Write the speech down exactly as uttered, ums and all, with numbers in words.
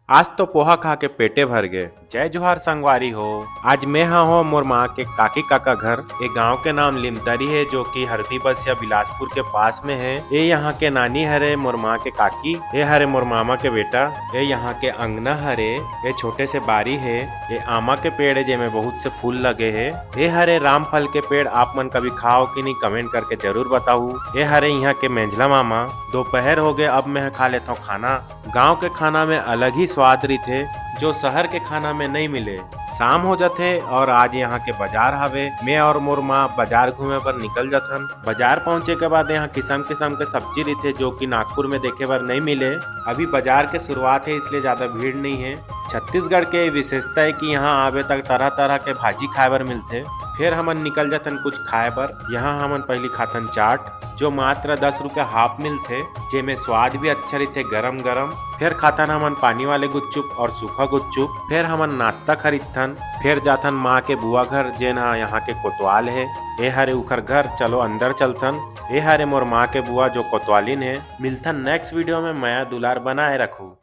आज तो पोहा खा के पेटे भर गे। जय जोहार संगवारी हो। आज मैं हा हो मोर माँ के काकी काका घर। ए गांव के नाम लिमतरी हे, जो कि हरदी बसिया बिलासपुर के पास में हे। ए यहाँ के नानी हरे मोर माँ के काकी, ए हरे मोर मामा के बेटा, ए यहाँ के अंगना हरे, ए छोटे से बारी हे, ए आमा के पेड़ हे जेमे बहुत से फूल लगे हे। ए हरे रामफल के पेड़। आप मन कभी खाओ कि नहीं, कमेंट करके जरूर बताऊ। ए हरे यहाँ के मेंझला मामा। दोपहर हो गए, अब मैं खा लेता हूँ खाना। गांव के खाना में अलग ही स्वाद रहिथे, जो शहर के खाना में नहीं मिले। शाम हो जाथे और आज यहाँ के बाजार हवे। मैं और मोर माँ बाजार घूमे बर निकल जाथन। बाजार पहुँचे के बाद यहाँ किसम किसम के सब्जी रहिथे, जो कि नागपुर में देखे बर नहीं मिले। अभी बाजार के शुरुआत है, इसलिए ज्यादा भीड़ नहीं है। छत्तीसगढ़ के विशेषता है कि यहाँ आवे तक तरह तरह के भाजी खाए बर मिलथे। फिर हमन निकल जाथन कुछ खाए बर। यहाँ हमन पहली खाथन चाट, जो मात्र दस रुपया हाफ मिलथे, जेमे स्वाद भी अच्छा रहिथे, गरम गरम। फिर खाथन हमन पानी वाले गुपचुप और सूखा गुपचुप। फिर हमन नाश्ता खरीदथन। फिर जाथन माँ के बुआ घर, जेन ह यहाँ के कोतवाल हे। ए हरे उखर घर, चलो अंदर चलथन। ए हरे मोर माँ के बुआ, जो कोतवालिन हे। मिलथन नेक्स्ट वीडियो में, मया दुलार बनाए रखू।